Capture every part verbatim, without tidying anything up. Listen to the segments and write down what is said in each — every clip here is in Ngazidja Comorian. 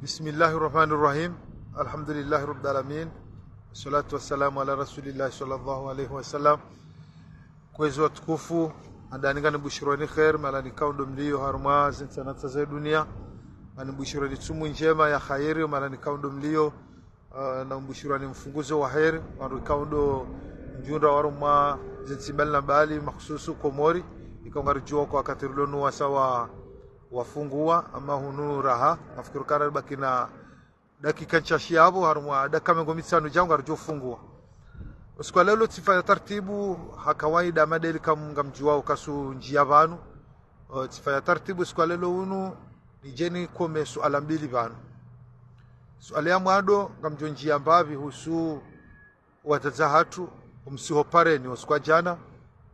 بسم الله الرحمن الرحيم. الحمد لله رب العالمين. والصلاة والسلام على رسول الله صلى الله عليه وسلم. Kwezi watukufu, handani ngambushirwani kheri, mahala nikao ndo mliyo harumwa zintsanatsa za dunia. Ngambushirwani tsumu ndjema ya kheri, mahala nikao ndo mliyo, ah, na mbushirwani mfunguzo wa kheri, wandru ikao ndo mdjundra harumwa zintsi mbali na mbali, mahususu Komori, ikao ngaridjuwa kwa wakati rilo unu wasa wa wafunguwa, ama hunu raha, nafikiri kana baki na dakika ntsashi yapvo, harumwa dakika mengo mitsanu djau ngaridjo funguwa. Usiku wa leo tsifanya taratibu, ha kawaida madeli kam-, ngamdjuwao kasu ndjia pvanu. Eh, tsifanya taratibu usiku wa leo unu, nidje nikome suala mbili pvanu. Suala ya mwando, ngamdjo ndjia mbapvi husu wadzadze hatru, omsiho pareni, usiku wa djana,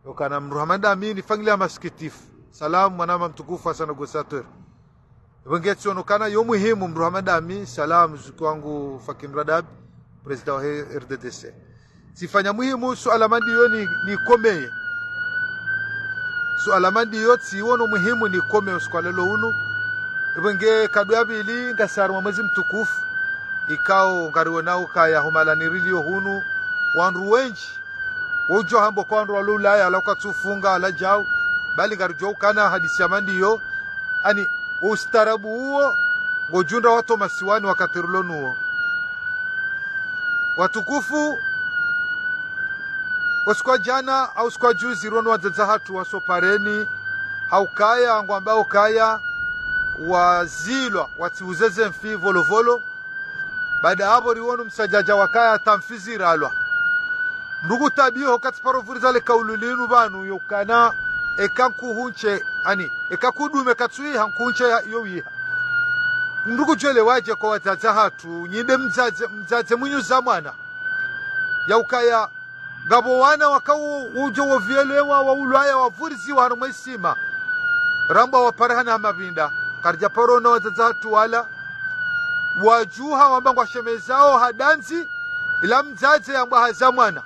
yokana mdru hama ndami nifanyiliya masikitifu. Salamu, mwanama mtukufu Hassan Gossateur. Ipvo nge tsiono kana yo muhimu mdru hama ndami, salamu zuki wangu Fakim Radab, président wa he R D D C. Tsifanya muhimu, suala mandiyo ni, nikomeye. Suala mandiyo tsiwono muhimu nikomeye usiku wa leo unu. Ipvo nge kado ya pvili ngasi harumwa mwezi mtukufu. Ikao ngariwonao ukaya ho mahala niriliyo hunu, wandru wendji wodjo hamba kwa wandru walo Ulaya, wala kwatsufunga, wala djau, bali ngaridjuwa ukana hadisi ya mandiyo, ani, ustaarabu uwo, ngodjundra watru masiwani wakati rilo nuwo. Watukufu, usiku wa djana, au usiku wa juzi, rilo nu wadzadze hatru waso pareni, ha ukaya, ngwambao ukaya, wazilwa, watsiuze ze mfi, volovolo, baada yapvo riwonu msadjadja wakaya hata mfi ziralwa. Mdru kutabiho katsiparo vuriza le kaulu linu pvanu yokana eka nkuhu ntse, ani, eka kudume katsuiha nkuhu ntse ya, yo wiha. Mdru kudjwelewadje kwa wadzadze hatru, nyi nde mdzadze, mdzadze mwinyi uza mwana. Ya ukaya, ngapvo wana wakao udjo wovyelewa wa Ulaya wavuriziwa harumwa isima. Ramba waparihana ha mapvinda. Karidja paro ona wadzadze hatru wala. Wadjuha wamba ngwashemezao ha dandzi, ila mdzadze yamba haza mwana.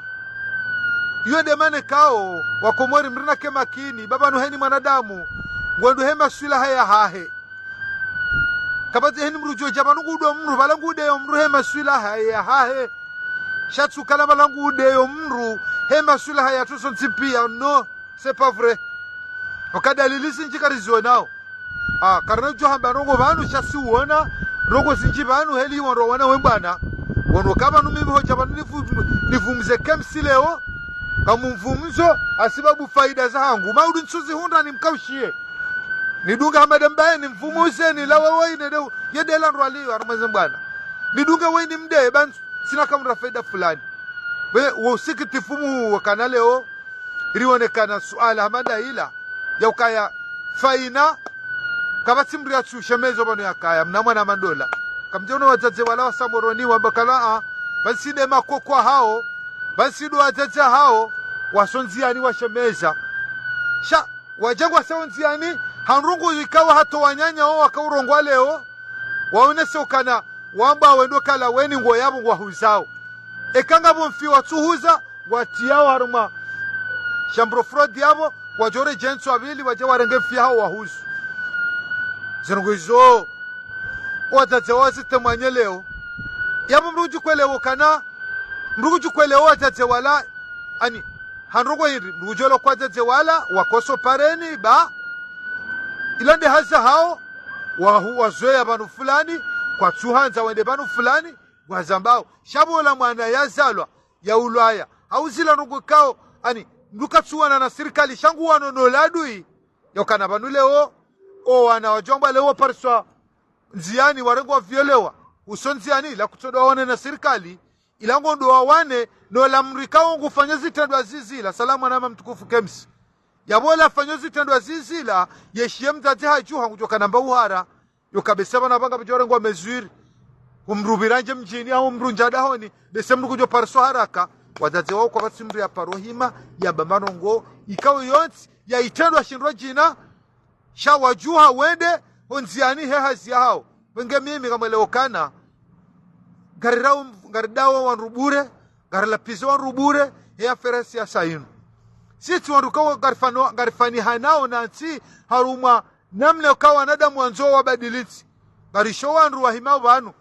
Iyo nde mana ikao, wakomori mrinake makini, pvapvanu heni mwanadamu, ngwendo he maswilaha yahahe. Kapvatsi heni mdru udjo dja pvanu ngudo mdru, pvala ngudeyo mdru he maswilaha yahahe. Sha tsi ukana pvala ngudeyo mdru he maswilaha yatru sontsi piya, non, c'est pas vrai. Oka dalili zindji karizionao. Ah, karina udjo hamba ndrongo pvanu sha si uona, ndrongo zindji pvanu heli wandru wana we mbwana. Wanu ka pvanu mimi hodja pvanu nivu-, nivumze Kemsi leo, kamumvumzo, hasibabu faida zahangu. Maudu ntsuzihundra nimkaushiye. Nidunge Hamada Mbaye, nimvumuze, nilawe woyi, nede, yedela ndrwaliyo, harumwa ze mbwana. Nidunge woyi nimdeye, pvanu tsina kamdra faida fulani. We, wo usikitifu muhu wakana leo, riwonekana suala hama nda ila, ya ukaya faina, kapvatsi mdru yatsu shemeza pvanu yakaya, mna mwana mandola. Kamdjaona wadzadze wala wasa Moroni wamba kana, ah, pvanu si nde makoko hao, pvanu si ndo wadzadze hao, waso ndziani washemeza. Sha, wadja ngwasao ndziani, ha ndrongo ikao hata wananya wo wakaurongoa leo, waonese ukana, wamba wendo kala weni ngo yapvo ngwahuzao. Eka ngapvo mfi watsuhuza, ngwatiyao harumwa chambre froide yapvo, wadjo redjeya ntsu ya pvili, wadje warenge mfi yahawo wahuzu. Ze ndrongo izo, wadzadze wazitemwanye leo. Yapvo mdru kudjukwelewa ukana, mdru kudjukwelewa wadzadze wala, ani, ha ndrongo hindri, mdru kudjuelewa kwa wadzadze wala, wakoso pareni, ba, ila nde hazi yahao, wahu-, wazoweya pvanu fulani, kwatsuhandza wende pvanu fulani, ngwazambao. Sha pvo ola mwana yazalwa, ya Ulaya, hau zila ndrongo ikao, ani, mdru katsuwana na sirikali, sha nguwano no ladui, yokana pvanu leo, o wana wadjo amba leo wapariswa ndziani, warengwa vyelewa, uso ndziani, ila kutsodo wawane na sirikali, ila ngondo wawane, no la mdru ikao ngufanya zitrendwa zizila, salamu mwanama mtukufu Kemsi. Yapvo ola fanya zitrendwa zizila, yeshiye mdzadze hadjuha ngudjo kana mba uhara. Yo kabisa pvanu pvanga pvadjo rengwa mesure. Kumdru pvirandje mdjini, hau mdru ndja dahoni, bese mdru kudjo pariswa haraka, wadzadze wao kwapvatsi mdru yaparo hima, yamba ndrongo, ikao yontsi, ya itrendwa shindrwa djina, sha wadjuha wende, ho ndziani he hazi yahao. Pvenge mimi kamwelewa ukana, ngarirao, ngaridao wandru bure, ngarilapizo wandru bure, he affaire ya siasa inu. Sisi wandru kao ngarifano-, ngarifanihanao na ntsi harumwa namna ikao wanadamu wandzo wabadili ntsi. Ngarisho wandru wahimao pvanu,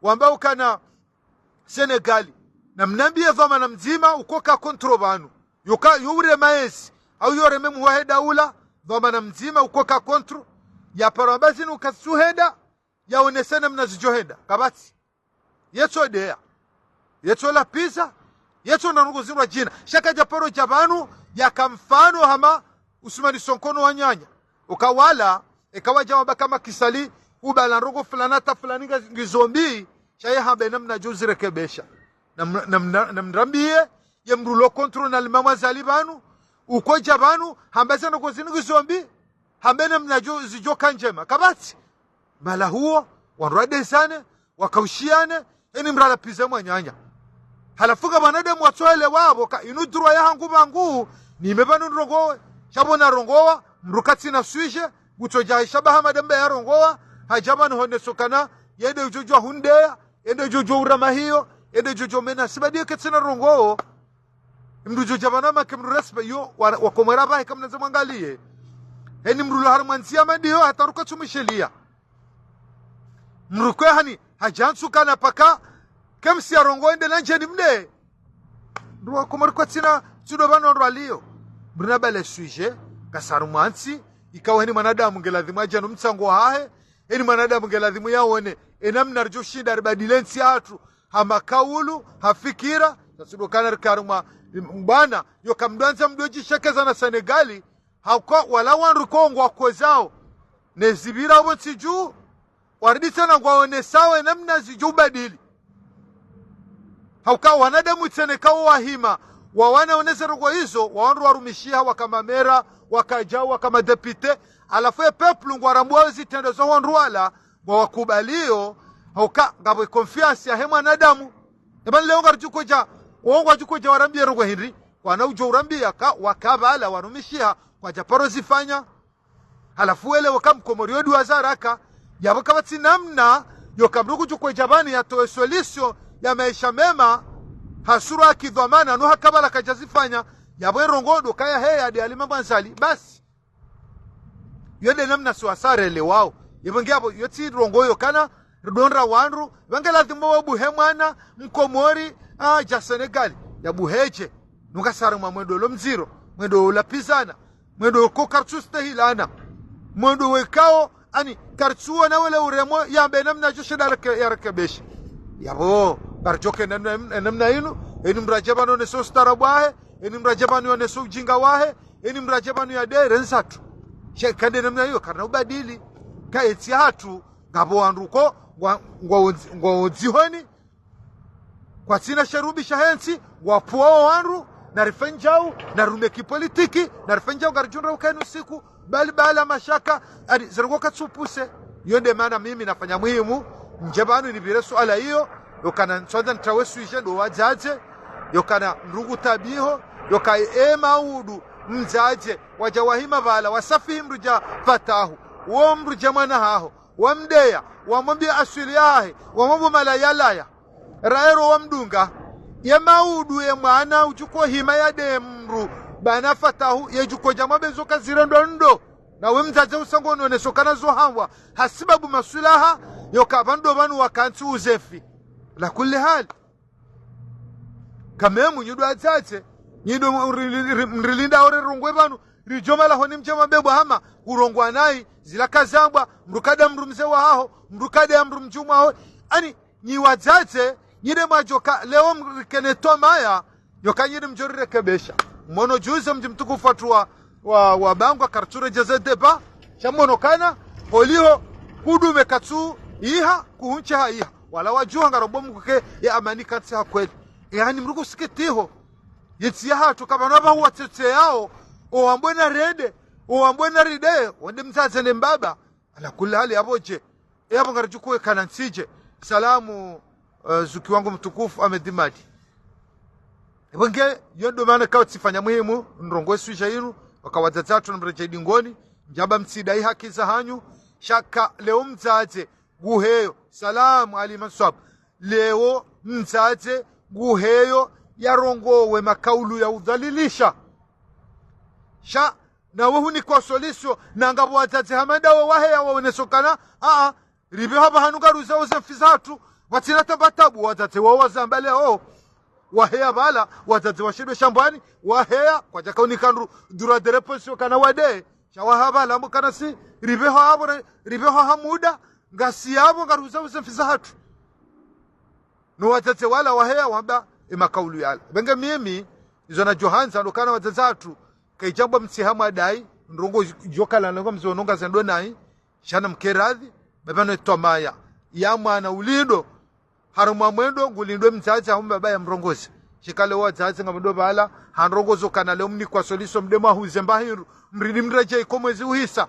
wamba ukana Senegali. Na mnambiye dhwamana mdzima ukoka kontro pvanu. Yoka, yo urema ezi, au yo ureme muhwahe daula, dhwamana mdzima ukoka kontro. Ya paro amba zinu kazitsuhenda, yaonese namna zidjohenda. Kapvatsi. Yetso deya. Yetso lapviza. Yetso na ndrongo zindrwadjina. Sha kadja paro dja pvanu, yaka mfano hama Usumani Sonko no wananya. Uka wala, eka wadja wamba ka Macky Sall, ubala ndrongo fulani hata fulani nga, ngizo mbi, sha ye hambe namnadjo zirekebesha. Nam-, nam-, nam-, namrambiye, ye mdru lo kontro na limamu Azali pvanu, ukodja pvanu, hambe ze ndrongo zinu ngizo mbi, hambe namnadjo zidjoka ndjema. Kapvatsi. Mahala huo, wandru wadesane, wakaushiane, eni mdru alapvize mwananya. Halafu ka wanadamu watsoelewa pvo ka inu droit yahangu pvangu, nime pvanu nirongowe. Sha pvo narongowa, mdru katsina sujet, ngutsodja hisha pvaha madembe yarongowa, hadja pvanu honese ukana, yende udjodjwa hundeya, yende udjodjwa urama hiyo, yende udjodjwa mena, sibadiye katsina rongowo. Mdru udjodja pvanu make mdru respect yo, wa, wakomori pvahe kamnadze mwangaliye. Heni mdru lo harumwa ndziya madiyo, hata ruka tsumwishiliya. Mdru kwe hani, hadja ntsu kana paka, kemsi yarongowe nde na ndjeni mde. Mdru wakomori kwatsina, tsudo pvanu ndrwaliyo. Mdru nabale sujet, kasa harumwa ntsi, ikao heni mwanadamu ngeladhimu yadje no mtsango wahahe, heni mwanadamu ngeladhimu yaone, enamna ridjoshinda ribadile ntsi yahatru, ha makaulu, ha fikira, tsudo kana rika harumwa, bwana, yoka mdrwandza mdrwadjishekeza na Senegali, hauka wala wandru ko ngwakozao, ne zipvira pvo ntsi dju, wariditsa na ngwaonesao enamna zidjo ubadili. Hauka wanadamu tsena kao wahima, wawana onese ndrongo izo, wandru warumishiha waka mamera, wakadjau, waka madepite, halafu ye peuple ngwarambuwao zitrendwa zo wandru wala, ngwawakubaliyo, hauka ngapvo confiance yahe mwanadamu. Eba leo ngaridjokodja, wo ngwadjokodja warambiye ndrongo hindri, kwana udjo urambiya ka, waka pvala warumishiha, kwadja paro zifanya. Halafu wele waka mkomori yo duwa za haraka, yapvo kapvatsi namna, yoka mdru kudjokodja pvanu yatowe solution ya maesha mema, ha sura ya kidhwamana, no haka pvala kadja zifanya, yapvo ye ndrongo ndo kaya heya nde alimamu Azali, basi. Yo nde namna si wasarelewao. Yapvo nge yapvo, yo tsi ndrongo yokana, ridondra wandru, pvange ladhimu wabuhe mwana, mkomori, ah, dja Senegali, yabuhedje. Nunga sare mwa mwendo lo mdziro, mwendo ulapvizana, mwendo ko karitsu stehilana, mwendo wekao, ani, karitsuona wele uremo, yambe namna djoshe nda reke-, yarekebeshe. Yapvo, karidjoke namna, namna inu, eni mdru yadje pvanu yonese ustaarabu wahe, eni mdru yadje pvanu yonese ujinga wahe, eni mdru yadje pvanu yadere ndzatru. Sha ika nde namna iyo, karina ubadili, ka entsi yahatru, ngapvo wandru ko, ngwa, ngwa ondzi-, ngwa ondzihoni, kwatsina sherubi shahe ntsi, ngwapvuwao wandru, na rifanyao, na rume kipolitiki, na rifanyao ngaridjundra uka inu siku, bali bala mashaka, ari, ze ndrongo katsupvuse. Yo nde mana mimi nafanya muhimu, ndje pvanu nipvire suala iyo, yokana ntsondza ntrawe sujet ndo wadzadze, yokana ndrungu tabiho, yoka e maudu, mdzadze, wadja wahima pvala, wasafihi mdru dja Fatahu, wo mdru dja mwana haho, wamdeya, wamwambiya aswili yahahe, wamwambiya mala yalaya. Raero wamdunga. Ye maudu ye mwana udjuko hima yade mdru. Bana Fatahu, yedjuko dja mwambe zo kazirendwa ndo. Na we mdzadze usango nonese ukana zo hambwa. Hasibabu maswilaha, yoka pvandru pvanu wakantsi uzefi. Ala kulli hali. Kamemu, nyi ndo wadzadze, nyi ndo mri-, ri-, ri-, mrilinda ore rongwe pvanu, ridjo mala honi mdje mabebwa hama, urongwa nayi, zila kazambwa, mdru kada mdru mze wahaho, mdru kada ya mdru mdjumwa ho. Ani, nyi wadzadze, nyi nde mwadjoka, leo mrikene twamaya, yoka nyi nde mdjo rirekebesha. Mwono juzi mdji mtukufu watru wa, wa, wa Bangwa karitsure djeze deba, sha mwono kana, holiho, kudume katsu, iha, kuhunche ha iha. Wala wadjuha ngarombo mkuke ya amani kantsi ha kweli. Yaani mdru kusikitiho. Yentsi yahatru kapvana pvahu watsetseyao, owambwe na rende, owambwe na rende, wende mdzadze ne mbaba. Ala kulli hali yapvo dje. Yapvo ngaridjukuwe kana ntsi dje. Salamu, eh, zuki wangu mtukufu Ahmed Madi. Yapvo nge, yo ndo mana kao tsifanya muhimu, nrongowe sujet inu, waka wadzadze watru na mredjei dingoni, ndjamba mtsidai haki zahanyu, sha ka leo mdzadze, nguheyo, salamu Ali Manswab, leo mdzadze, nguheyo, yarongowe makaulu ya udhalilisha. Sha, nawe hunikwa solution, nanga pvo wadzadze hama ndawe waheya waoneso kana, aa, Ripveho pvahanu ngaruzawo ze mfi zahatru, pvatsina tamba tabu, wadzadze wawo wazamba leo. Waheya pvala, wadzadze washindwe shambwani, waheya, kwadjaka unika ndru, droit de réponse yokana wade, sha waha pvala, amba kana si, ripveho apvo, ripveho ha muda, ngasi apvo, ngaruzawo ze mfi zahatru. No wadzadze wala waheya wamba, e makaulu yala. Pvenge mimi, izo nadjo handza, ndo kana wadzadze hatru, kayidjambwa mtsiha mwadai, ndrongo djo kala ndrongo mzononga zendo nayi, sha namke radhi, baba no twamaya, ya mwana ulindo, harumwa mwendo, ngulindwe mdzadze, hau mbaba ya mrongozi. Shikale wadzadze ngamdo pvala, ha ndrongo zo kana leo mnikwa solution mde mwahuze mbahindru, mridi mredjei ko mwezi uhisa.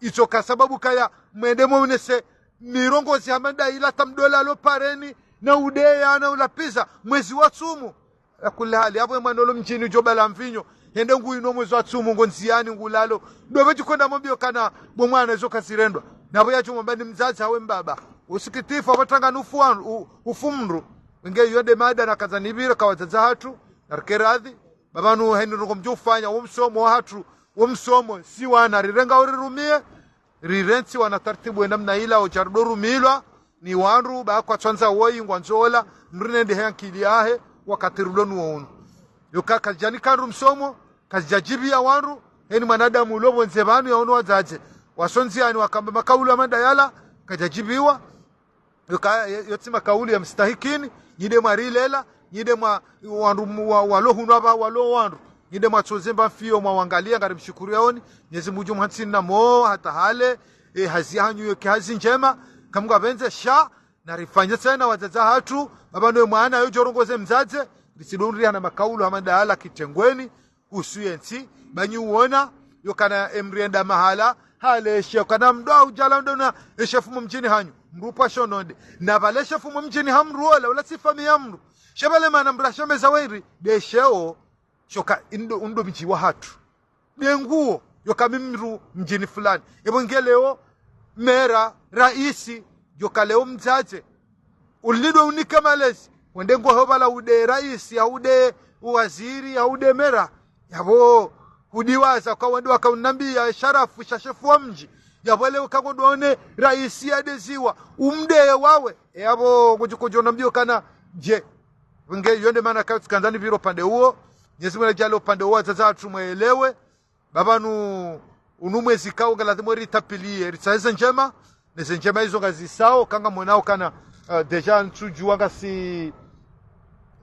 Itsoka sababu kaya mwende mwonese mirongozi hama nda ila tamdola lo pareni, na udeya, na ulapviza, mwezi wa tsumu. Ala kulli hali, apvo mwana olo mdjini udjo pvala mvinyo, hende nguino mwezi wa tsumu, ngo ndziyani ngulalo. Ndo pvadji kwenda mwambio kana bo mwana izo kazirendwa. Na apvo yadjo mwamba ni mdzadze hawe mbaba. Usikitifu, apvo tanga nufu wan-, u-, ufu mndru. Nge iyo nde mada nakandza nipvire ka wadzadze hatru, narike radhi. Baba nu heni ndrongo mdjo ufanya, wo msomo wahatru, wo msomo, si wana, rirenga urirumiye, rirentsi wana tartibu ye namna ila, udja rudo rumilwa, ni wandru, ba kwatsandza woyi, ngwandzo ola, mndru nende he ankili yahe, wakati rudo nuwo unu. Yoka kazidjanika ndru msomo, kazidjadjibiya wandru, heni mwanadamu ulo pvondze pvanu ya unu wadzadze. Wasondziyani wakamba makaulu ya mada yala, kazidjadjibiwa, yoka, yo, yo tsi makaulu ya mstahikini, nyi nde mwarilela, nyi nde mwa, wandru mu-, wa, walo hunu apva, walo wandru. Nyi nde mwatsoze mba mfiyo mwawangaliya, ngarimshukuru yaoni, Mnyezi Mungu djumhantsini na mo, hata hale, e, hazi yahanyu yoke hazi ndjema, kamngapvendze sha, narifanye tsena wadzadze hatru, baba noye mwana yo djorongoze mdzadze, ritsidonriha na makaulu hama nda yala kitengweni, husu yentsi, ba nyi uona, yokana emri enda mahala, hale eshe, yokana mdo udjala ndo na eshe fumo mdjini hanyu, mndru pvwa shononde. Na pvale eshe fumo mdjini ha mndru ola, ula tsi famiyi ya mndru. She pvale mana mndru ashemeza weri, nde esheo, shoka indo, undo mdji wahatru. Nde nguwo, yoka mi mndru mdjini fulani. Epvo nge leo, mera, raisi, yoka leo mdzadze. Ulindwa unike malezi. Wende ngoho pvala ude raisi, hau ude waziri, hau ude mera. Yapvo hudiwaza kwa wende wakaunambiya sharafu sha shefu wa mdji. Yapvo leo kango ndwone raisi yadeziwa. Umdeye wawe. E yapvo kudji kudjo nambiyo kana dje. Pvenge iyo nde mana kayo tsikandza nipvire upande uwo. Mnyezi Mungu nadjaaliye upande uwo wadzadze hatru mwelewe. Baba nu, unu mwezi kao ngaladhimu ritapviliye, ritsahe ze ndjema, ne ze ndjema izo ngazisao, kanga monao kana, eh, déjà ntsudjuwa ngasi,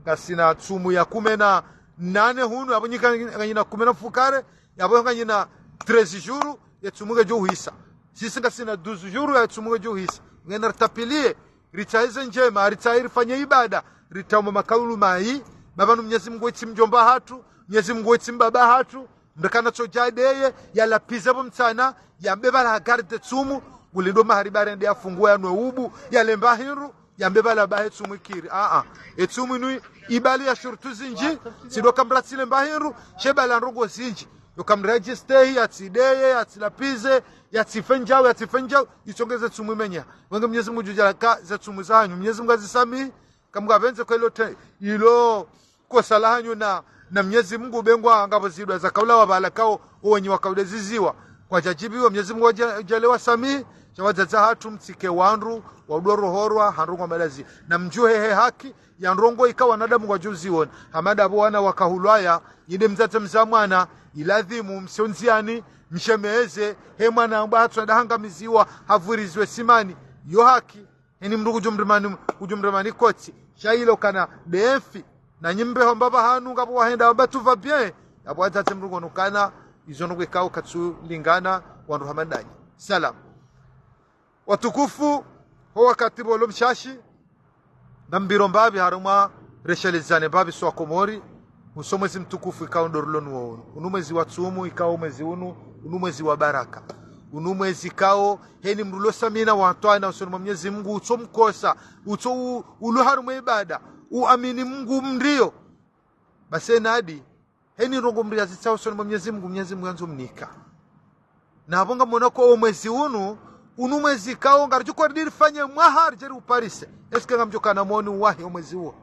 ngasina tsumu ya kume na nane hunu, yapvo nyi ka-, nganyina kume na mfukare, yapvo nganyina treize jours, ye tsumu ngedjo uhisa. Sisi ngasina douze jours, ye tsumu ngedjo uhisa. Ngena ritapviliye, ritsahe ze ndjema, ritsahe rifanye ibada, ritauma makaulu mayi, baba nu Mnyezi Mungu wetsi mdjomba hatru, Mnyezi Mungu wetsi mbaba hatru, mndru kana tsodja deye, yalapvize pvo mtsana, yambe pvala hagarde tsumu, ulindo mahariba rende yafunguwe yanwe ubu, yalemba hindru, yambe pvala bahe tsumu ikiri. Aa, etsumu inu ibali ya shurutu zindji, tsi ndo kamndru atsilemba hindru, she bala ndrongo zindji. Yoka mndru yadjistehi, yatsideye, yatsilapvize, yatsife ndjau, yatsife ndjau, itsongeze tsumu imenya. Wenge Mnyezi Mungu djudjala ka ze tsumu zahanyu, Mnyezi Mungu azisamihi, kamngapvendze kwa ilo te-, ilo kosa lahanyu na, na Mnyezi Mungu bengwa ngapvo zidwa zakaulawa pvala kao owenyi wakaudeziziwa. Kwadjadjibiwa, Mnyezi Mungu wadja-, djaaliye wasamihi, sha wadzadze hatru mtsike wandru, waudo rohorwa, ha ndrongo malazi. Na mdjuhe he haki, ya ndrongo ikao wanadamu ngwadjo uziona. Hama nda pvo wana wakahulwaya, nyi nde mdzadze mza mwana, iladhimu msondziyani, mshemeze, he mwana amba hatswenda hangamiziwa, hapvurizwe simani. Yo haki. Heni mndru kudjumrimani, kudjumrimani kotsi. Sha ilo kana nde mfi. Na nyi mbe hamba pvahanu ngapvo wahenda wamba tout va bien. Yapvo wadzadze mndru ngono kana izo ndrongo ikao katsulingana wandru hama ndanyi. Salam. Watukufu, ho wakati pvolo mshashi, ngambiro mbapvi harumwa reshelezane mbapvi swa Komori, uso mwezi mtukufu ikao ndo rilo nuwo unu. Unu mwezi wa tsumu ikao mwezi unu, unu mwezi wa baraka. Unu mwezi ikao heni mndru ulo samina watwana usoni mwa Mnyezi Mungu, utso mkosa, utso u-, ulo harumwa ibada, uamini Mungu mndriyo. Basi enadi, heni ndrongo mndru yazitsaho usoni mwa Mnyezi Mungu, Mnyezi Mungu yandzo mnika. Na apvo ngamona kwa o mwezi unu, unu mwezi ikao ngaridjo kwa ridiri fanye mwaha ridjeri uparise. Est-ce que ngamdjo kana moni uwahi o mwezi uwo?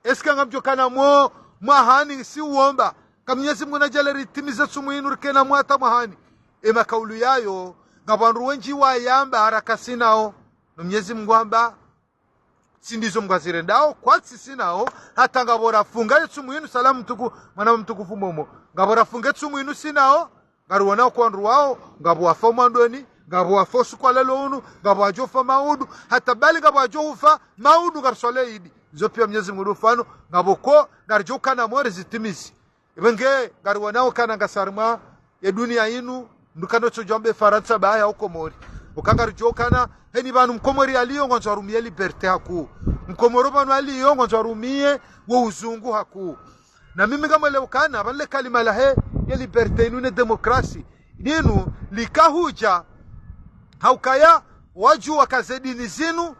Est-ce que ngamdjo kana mo mwahani si uomba? Ka Mnyezi Mungu nadjaaliye ritimize tsumu inu rikena mwata mwahani. E makaulu yayo, Ngapvo wandru wendji wayamba haraka sinao. No Mnyezi Mngu hamba, tsi ndizo Mngu azirendao, kwatsi sinao, hata ngapvo rafunga ye tsumu inu, salamu mtuku-, mwana mtukufu Momo. Ngapvo rafunga ye tsumu inu sinao, ngariwonao kwa wandru wao, ngapvo wafa umwandoni, ngapvo wafa usiku wa leo unu, ngapvo wadjofa maudu, hata bali ngapvo wadjofa maudu ngariswalio idi. Izo pia Mnyezi Mngu ndo ufano, ngapvo ko, ngaridjo ukana mori zitimizi. Iwe nge, ngariwonao kana ngasi harimwa ye dunia inu, mndru kanotsodjwambe Farantsa bahi ya Komori. Uka ngaridjo ukana, heni pvanu Mkomori yalio ngwandzo arumie liberté hakuu. Mkomori pvanu yalio ngwandzo arumie wo uzungu hakuu. Na mimi ngamwelewao ukana, pvanu le kalima lahe, ye liberté inu ne démocratie. Linu, lika hudja, ha ukaya, wadjuwa uka ze dini zinu,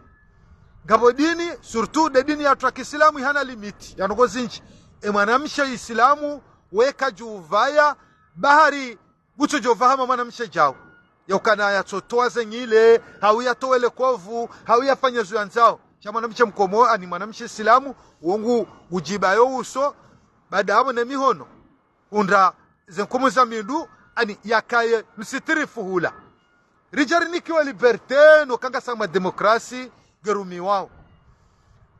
ngapvo dini, surtout nde dini yahatru ya kiislamu ihana limite, ya ndrongoo zindji. E mwanamshe Islamu, weka djuu pvaya, bahari, kutsodjo pvahama mwanamshe djau. Ya ukana yatsotowa ze nyile, hau yatowe le kovu, hau yafanye zo yandzao. Sha mwanamshe Mkomori, ani mwanamshe Islamu, wo ngu udjibayo uso, baada yapvo ne mihono. Hundra ze nkumu za mindru, ani yakaye msitiri fuhula. Ridja rinikiwa liberté, no uka ngasi harumwa démocratie, ngerumiwao.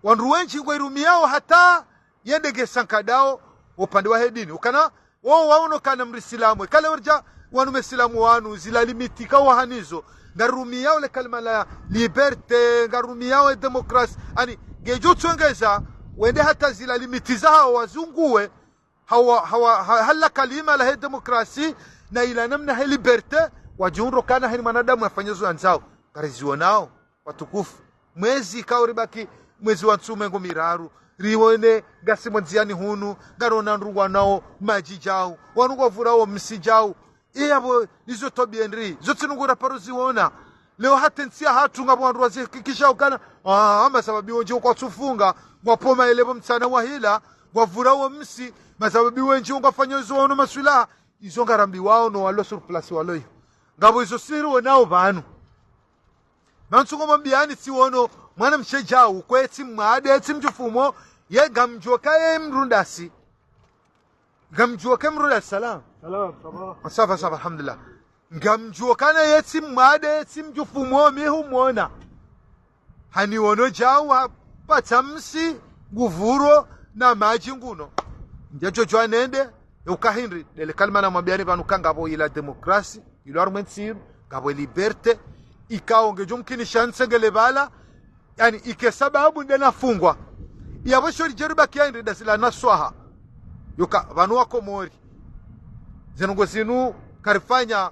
Wandru wendji ngwairumiao hata yende nge sankadao, upande wahe dini. Ukana, wo waono ukana mdru Islamu. Eka le ridja, wanu me Islamu wanu, zila limite ka wahanizo. Ngarirumiao le kalima la liberté, ngarirumiao e démocratie. Ani, ngedjo tsongeza, wende hata zila limite zahao wazunguwe, hawa, hawa, ha-, hala kalima lahe démocratie, na ila namna he liberté, wadjihundro ukana heni mwanadamu yafanye zo yandzao. Ngariziwonao, watukufu. Mwezi ikao ribaki, mwezi wa ntsu mengo miraru. Riwone ngasi mo ndziani hunu, ngariwona wandru ngwanao madji djau, wandru ngwavurao msi djau. Iyapvo, izo twabiya ndri, zo tsi ndrongoo raparo ziwona. Leo hata entsi yahatru ngapvo wandru wazihakikisha ukana, ah, masababi wendji wo kwatsufunga, ngwapvo maeleo mtsana wa hila, ngwavurao msi, masababi wendji wo ngwafanyao zo wono maswilaha, izo ngarambiwao no walo sur place walo iyo. Ngapvo izo si riwonao pvanu. Mantsungo mwambiani tsi wono, mwanamshe djau, kwetsi mwade, tsi mdjufumo, ye ngamdjuo uka ye mdru ndasi. Ngamdjuo uka mdru ndasi, salam. Salam, salam. Ça va, ça va, alhamdulillah. Ngamdjuo ukana ye tsi mwade, tsi mdjufumo mi humwona. Haniwono djau hapvatsa msi, nguvuro na madji nguno. Ndjadjo djuwa nende, ye uka hindri, ndele kalima namwambiani pvanu uka ngapvo ila démocratie, ilo harumwa entsi inu, ngapvo liberté, ikao ngedjo mkinisha ntsengele pvala, yani ike sababu nde nafungwa. Yapvo sho ridje ribaki ya hindri nda zila naswaha. Yo uka, pvanu wa Komori. Ze ndrongoo zinu karifanya,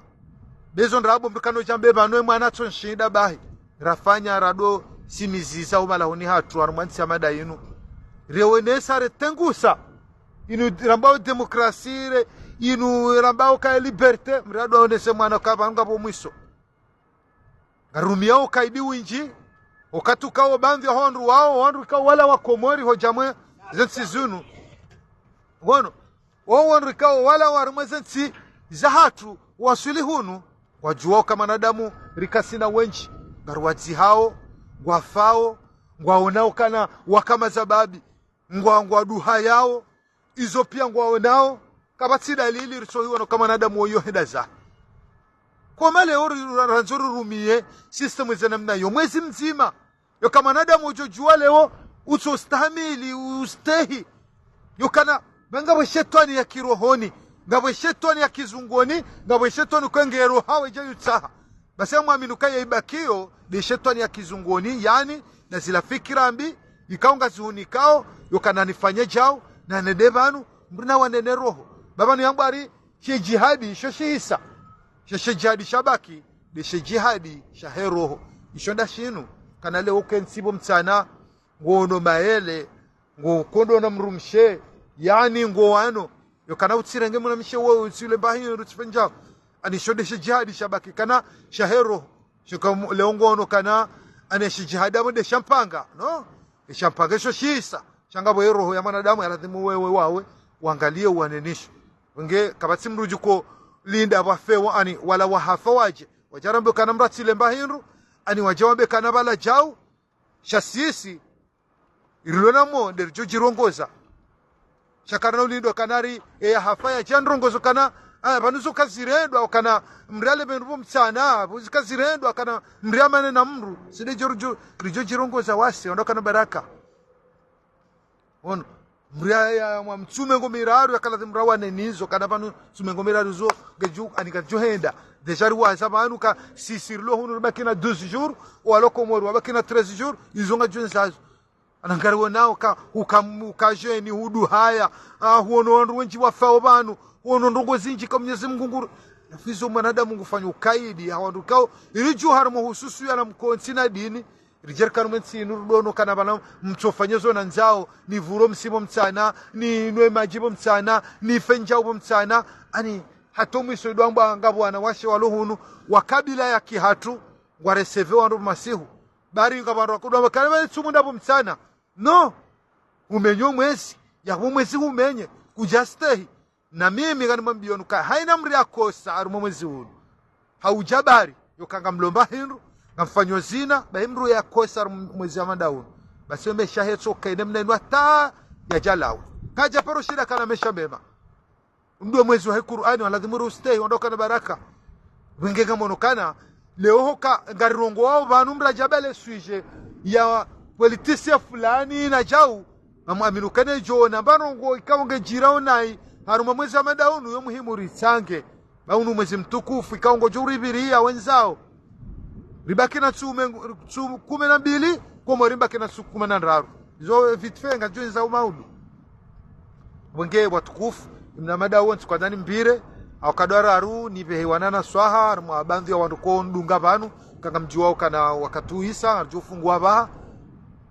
bezo ndrabo mdru kano djambe pvanu e mwana tso nshinda bahi. Rafanya rado simiziza umalahoni hatru harumwa ntsi ya mada inu. Rewonesa retengusa. Inu rambao démocratie re, inu rambao uka liberté, mradi waonese mwana uka pvanu ngapvo mwiso. Ngarumiao ukaidi windji, wakati ukao baadhwi ya wandru wao, wandru ikao wala wa Komori hodja mwe ze ntsi zinu. Ngono, wao wandru ikao wala wa harumwa ze ntsi zahatru waswili hunu, ngwadjuao uka mwanadamu rika sina wendji, ngariwadzihao, ngwafao, ngwaonao ukana waka mazababi, ngwa, ngwaduhayao, izo pia ngwaonao, kapvatsi dalili ritsohiwona uka mwanadamu woyo henda zahe. Koma leo ri-, ra-, randzo rirumiye système ze namna iyo mwezi mdzima. Yo uka mwanadamu udjo djuwa leo, utso stahamili, ustehi. Yo ukana, ba ngapvo shetwani ya kirohoni, ngapvo shetwani ya kizungoni, ngapvo shetwani kwenge roho hawe dja yutsaha. Basi ya mwamini uka ye ibakiyo, nde shetwani ya kizungoni, yani, na zila fikira mbi, ikao ngazihunikao, yo ukana nifanye djau, na nende pvanu, mdru na wanene roho. Ba pvanu yambwa ari, she djihadi, sho shihisa. She, she djihadi shabaki, nde she djihadi shahe roho. Isho nda shinu, kana leo uke ntsi pvo mtsana, ngono maele, ngo kondo na mdrumshe, yani ngo wano. Yo ukana utsirenge mwanamshe wo, utsile mbahi, utsifenjao. Ani sho nde she djihadi shabaki kana shahe roho. Sho uka mu-, leo ngono ukana, ani she djihadi apvo nde shampanga, no? Nde shampanga isho shisa. Sha ngapvo ye roho ya mwanadamu ya lazimu wewe wawe, wangaliye uwanenishe. Wenge, kapvatsi mdru djuko linda pvwa fewa ani, wala wahafa wadje. Wadja rambe ukana mdru atsile mba hindru, ani wadja wambe ukana pvala djau, sha sisi, irilo namo, nde ridjo djirongoza. Sha karina ulindo ukana ri, eya hafa yadja ndrongozo ukana, Ah, pvanu zo kazirendwa ukana mdru ale pvendru pvo mtsana, pvo zikazirendwa ukana mdru amane na mdru. Side djo ridjo, ridjo djirongoza wasi, wandru ukana baraka. Ono, mdru ya, ya, mwa mtsume ngo miraru, ya kala mdru awane nizo, kana pvanu mtsume ngo miraru zo, ngedjo, ani ngedjo henda. Déjà riwaza pvanu ka sisi rilo hunu ribaki na douze jours, walo Komori wabaki na treize jours, izo ngadjo ndzazo. Ana ngari wonao ka, uka, uka jeune hudu haya, ah, huono wandru wendji wafao pvanu, huono ndrongo zindji ka Mwenyezi Mungu nguru. Nafizo mwanadamu ngufanya ukaidi, ha wandru kao, ili dju harumwa hususu ya na mkontsi na dini, ridjerikanu mwe ntsi inu rudono kana pvana mtsofanya zo na ndzao, ni pvuro msipvo mtsana, ni nwe madji pvo mtsana, ni fe ndjau pvo mtsana, ani hata mwiso idwambwa ngapvo wanawashe walo hunu, wa kabila ya kihatru, ngwa recevoir wandru masihu. Bari ngapvo wandru wakudwamba kale pvale tsumu ndapvo mtsana. No. Umenye mwezi, yapvo mwezi umenye, kudja stehi. Na mimi nganimwambiyo nuka haina mdru yakosa harumwa mwezi unu. Haudja bari, yoka ngamlomba hindru, ngamfanyo zina, bahi mdru yakosa harumwa mwezi wa mada unu. Basi wembe shahetso kaine mna inu hata yadjalawa. Kadja paro shida kana mesha mema. Ndo mwezi wa Qur'ani, wa ladhimu rustehi, wandru ukana baraka. Wenge ngamono kana, leo hoka ngarirongoao pvanu mdru adja bale sujet ya politicien fulani na djau, ngamwaminu kana idjo na mba ndrongo ikao ngedjirao nayi, harumwa mwezi wa mada unu yo muhimu ritsange. Ba unu mwezi mtukufu, ikao ngodjo uripviriya wendzao. Ribaki na tsume, tsu kume na mbili, Komori ribaki na tsu kume na ndraru. Izo vite fait, ngadjo ndza umaudu. Wenge watukufu, mna mada wontsi kwandzani mbire, au kadwararu, nipvehe wananya swaha, harumwa baadhwi ya wandru ko ndunga pvanu, ka ngamdjuwao kana wakati uhisa, ngardjo fungua pvaha.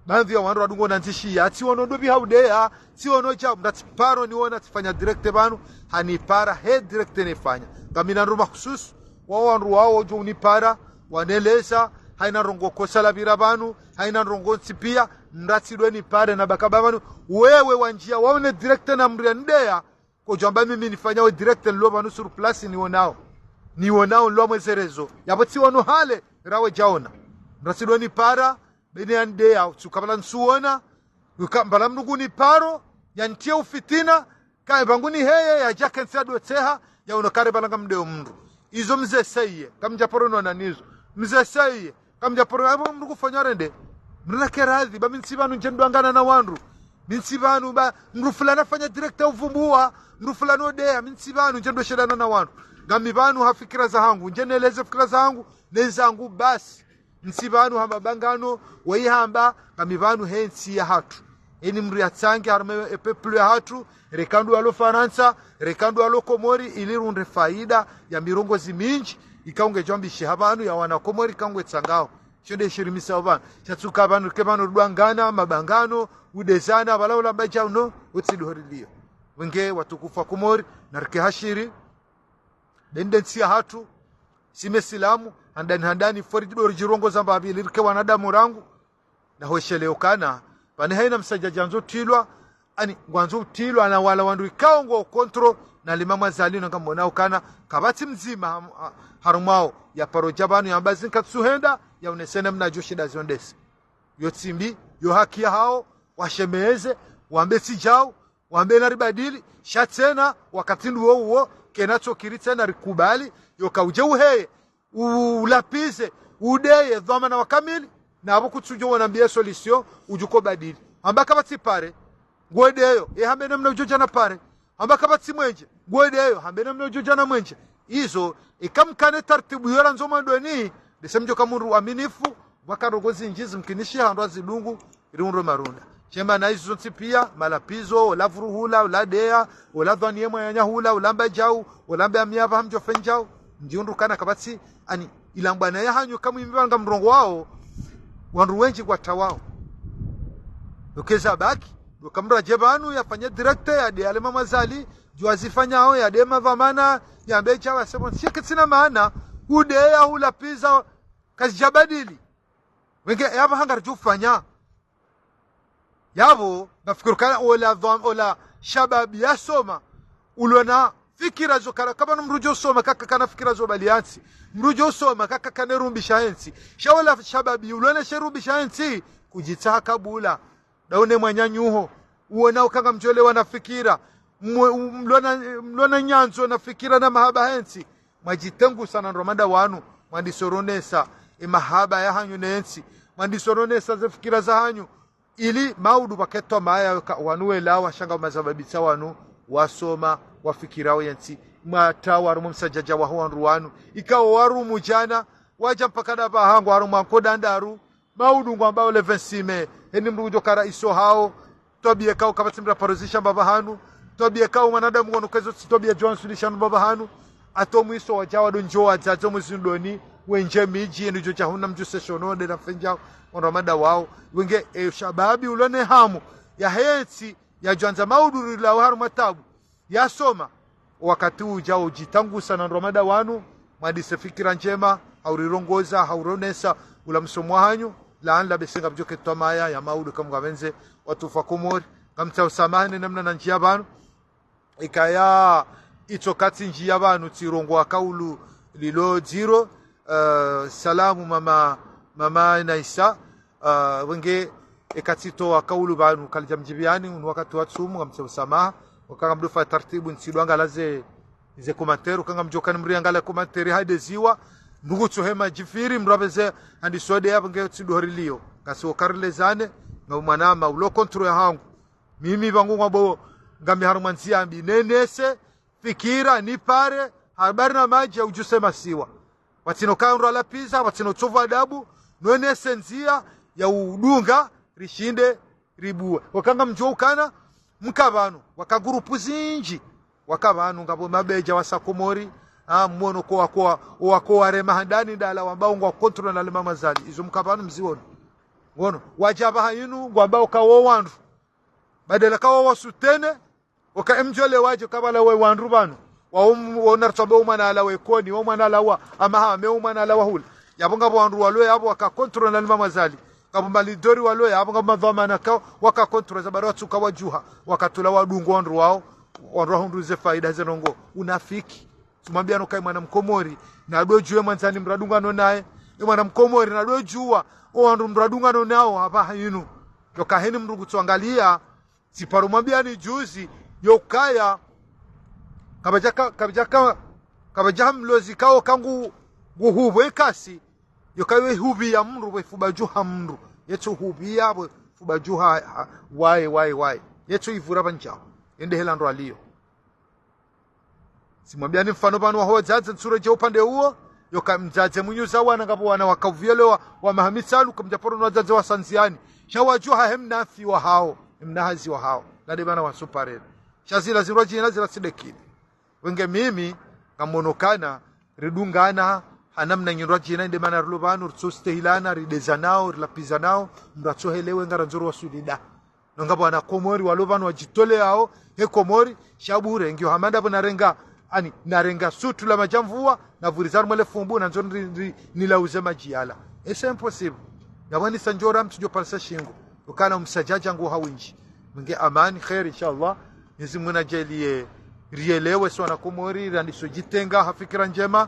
Baadhwi ya wandru wadungo nandzishiya, tsi wono ndopvi haudeya, tsi wono dja, mdru tsi paro niwona tsifanya direct pvanu, hanipara, he direct nefanya. Ngamina ndru mahususu, wao wandru wao wadjo unipara, waneleza, haina ndrongo kosa lapvira pvanu, haina ndrongo ntsi pia, mdru tsi ndo nipare na baka pvanu, wewe wandjia, waone direct na mdru ya ndeya, kodjwamba mimi nifanya we direct nilo pvanu sur place niwonao. Niwonao nilo mwezerezo. Yapvo tsi wono hale, rawe djaona. Mdru tsi ndo nipara, bene ya ndeya, tsuka pvala ntsuwona, uka mbala mdru nguniparo, yantie ufitina, kae pvangu ni heye, yadja kentsi yadotseha, ya uno kare pvala ngamdeyo mdru. Izo mze seye, kamdja paro nona nizo. Mze seye, kamdja paro, apvo mdru kufanya rende. Mdru nake radhi, ba mi ntsi pvanu ndje ndwangana na wandru. Mi ntsi pvanu ba, mdru fulani afanya direct uvumbuwa, mdru fulani odeya, mi ntsi pvanu ndje ndo shedana na wandru. Ngami pvanu ha fikira zahangu, ndje neleze fikira zahangu, nenzangu basi. Ntsi pvanu ha mabangano, wayihamba, ngami pvanu he ntsi yahatru. Eni mdru yatsange harumwa e peuple yahatru, reka ndo walo Farantsa, reka ndo walo Komori, ili rundre faida ya mirongozi mindji, ikao ngedjwambishiha pvanu ya wana Komori, ikao ngwetsangao. Sho nde shirimisao pvanu. Shatsuka pvanu, rike pvanu rudwangana, mabangano, udezana, pvala ulamba djau no, utsi ndo rilio. Wenge watukufu wa Komori, na rike hashiri, bende ntsi yahatru, si mesilamu, handani handani, fori dori djirongoza mbapvi ili rike wanadamu rangu, na hweshelea ukana, pvani haina msadjadja ndzo tilwa, ani ngwandzo utilwa na wala wandru ikao ngwao contre, na le Mama Azali na ngamwonao ukana, kapvatsi mdzima ha, ha, harumwao, ya paro dja pvanu yamba zinu katsuhenda, ya unese namna djo shida ziondese. Yo tsi mbi, yo haki yahao, washemeze, wambe tsi djau, wambe na ribadili, sha tsena, wakati ndo uwo uwo, kena tsokiri tsena rikubali, yoka udje uheye, u-, ulapvize, udeye, dhwamana wa kamili, na apvo kutsudjo wona mbiye solution, udjuko badili. Hamba kapvatsi pare, ngwedeyo, ye hambe namna udjo dja na pare. Hamba kapvatsi mwenje, ngwedeyo, hambe namna udjo dja na mwenje. Izo, ika mkane tartibu yo randzo mwandoni, ndese mdjoka mdru aminifu, pvwaka ndrongo zindji zimkinishiha wandru wazidungu, ili undro marunda. Shema na izo zontsi pia, malapvizo, ola pvuru hula, ola deya, ola dhwani ye mwananya hula, ola mba djau, ola mbe amia pva hamdjo fe ndjau. Ndji undru kana kapvatsi, ani, ilambwa na yahanyu kamwimbi pvanu ngamrongoao, wandru wendji kwatawao. Ukeza baki, ndo ka mdru adje pvanu, yafanye direct, yade yale Mama Azali, djuwa zifanyao, yade madhwamana, yambe djau, yasemo, sheke tsina maana, udeya, ulapviza, kazidjabadili. Wenge, yapvo hanga ridjo ufanya. Yapvo, ngafikiri kana ola dhwam-, ola shababi yasoma, ulo na fikira zo kana, kapvana mdru djo usoma, kaka kana fikira zo bali yantsi. Mdru djo usoma, kaka kana rumbisha yentsi. Sha ola shababi, ulo na she rumbisha yentsi, kudjitsaha kabula. Ndaone mwananyaho, uona uka ngamdjolewa na fikira. mwe- mlona mlona nyandzo na fikira na mahaba yentsi, mwadjitengusa na ndo mada wanu, mwandiso ronesa emahaba yahanyu nentsi, mwandiso ronesa zefikira zahanyu, ili maudu pvaketwa maya ka wanu welawa sha nga mazababitsa wanu wasoma, wafikirao yentsi, mwata warumwa msadjadja waho wandru wanu. Ikao warumu djana, wadja mpaka dapvaha ngwarumwa nkodo ndraru, maudu ngwambao le vingt-six mai, heni mndru udjo kara iso hao, twabiya kao kapvatsi mndru aparo zishamba pvahanu, twabiya kao mwanadamu wanu kezo tsi twabiya djwansu lishanu pvahanu, ato mwiso wadja wado ndjo wadzadze omwezi ndoni, wendje midji, eni djo djahuna mdjuse shono, ndela fendja, ondro mada wao. Wenge, e, shababi ulone hamu, ya hentsi, ya djwandza maudu rilawe harumwa tabu, yasoma, wakati udjao udjitangusa na ndo mada wanu, mwandise fikira ndjema, haurirongoza, hauronesa, ula msomo wahanyu, laani la besenga bidjo ketwa maya, ya maudu kamwe ngapvendze, watufu wa Komori, ngamtsaho samaha ne namna nandjiya pvanu, ikaya itso katsi ndjiya pvanu tsirongowa kaulu lilo dziro. Eh, salamu mama, mama Naisa. Eh, wenge eka tsitowa kaulu pvanu kalidja mdjibiyani, unu wakati wa tsumu, ngamtsaho samaha. Waka ngamdofanya tartibu ntsidwangala ze, ze commentaire, waka ngamdjokana mriangala commentaire hadeziwa, ndugu tsohema djifiri, mrapveze, handi sode ya wenge tsidohori liyo. Ngasi wakarilezane, nga mwanama, ulo contrôle yahangu. Mimi pvangu ngwambao ngami harumwa ndziya mbi, nenese fikira, nipare habari na madji ya udjuse masiwa. Pvatsina ukaya ndo alapviza, pvatsina utsovu adabu, nonese ndziya ya udunga, rishinde, ribuwe. Waka ngamdjo ukana, mka pvanu, waka gurupu zindji, waka pvanu ngapvo mabedja wasa Komori, ah, mwono ko wako, wako warema handani dala wambao ngwa contrôle na le Mama Azali. Izo mka pvanu mziwono. Ngono, wadja pvaha inu, ngwambao kawo wandru. Badala kawo wasutene, oka emdjole wadje kabala we wandru pvanu. Wa um, wa unartsabe umwana ala we koni, wa umwana ala wa amahame, umwana ala wa hula. Yapvo ngapvo wandru walo yapvo waka contrôle na le Mama Azali. Ngapvo malidori walo yapvo ngapvo madhwamana ka waka contrôle za bari watsuka wadjuha. Wakatula wadungu wandru wao, wandru wahundru ze faida ze ndrongo. Unafiki. Tsimwambiyani ukaya mwana mkomori, nadodjuwe mwandzani mradungano naye. E mwana mkomori, nadodjuwa, o wandru mradungano nao, hapvaha inu. Yoka heni mndru kutsuangaliya, tsiparo mwambiyani juzi, yokaya, kapvadjaka, kapvadjaka, kapvadjaha mlozi kao kangu, nguhupvo ikasi, yoka yo ihupviya mndru, we fupva djuha mndru, yetso hupviya, we fupva djuha, ha, waye, waye, waye. Yetso ivura pvandjao, yende hela ndo aliyo. Tsimwambiyani mfano pvanu waho wadzadze ntsuredje upande uwo, yoka mdzadze mwinyuza wana ngapvo wana wakauviyelewa wa maha mitsanu kamdjaparo no wadzadze wa sandziani. Sha wadjuha he mnafi wahao, he mnahazi wahao. Nade pvana wasuparela. Sha zila zindru djina zila tsidekini. Wenge mimi, ngamono kana, ridungana, hanamna nyindru djina, inde mana rilo pvanu, ritsostehilana, ridezanao, rilapvizanao, mndru atsohelewe ngarandzo ro wasulida. Nonga pvwana Komori walo pvanu wadjitoleyao, he Komori, sha bure, ngiyo hama ndapvo narenga, ani, narenga sutu la madjamvua, navuriza harumwa le fumbu, nandzo nri, nri, nilauze madji yala. Et c'est impossible. Yapvo nisa ndjora mtsudjo parisa shingo. Ukana umsadjadja ngu hawindji. Mwinge amani, kheri, inshallah. Mwenyezi Mungu nadjaliye, rielewe swana Komori, randiso djitenga, ha fikira ndjema,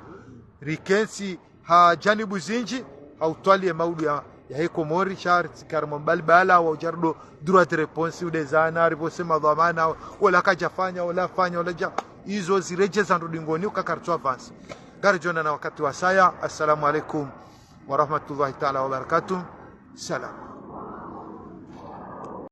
rikentsi, ha janibu zindji, ha utwaliye maudu ya, ya he Komori, sha ritsikara mbalibala, wa udjardo droit de réponse, udezana, ripvose madhwamana, ola kadjafanya, ola fanya, ola dja, izo ziredjeza ndru dingoni, uka karitsu avance. Ngaridjonana wakati wasaya, assalamu alaikum wa rahmatullahi ta'ala wa barakatuh. Salam.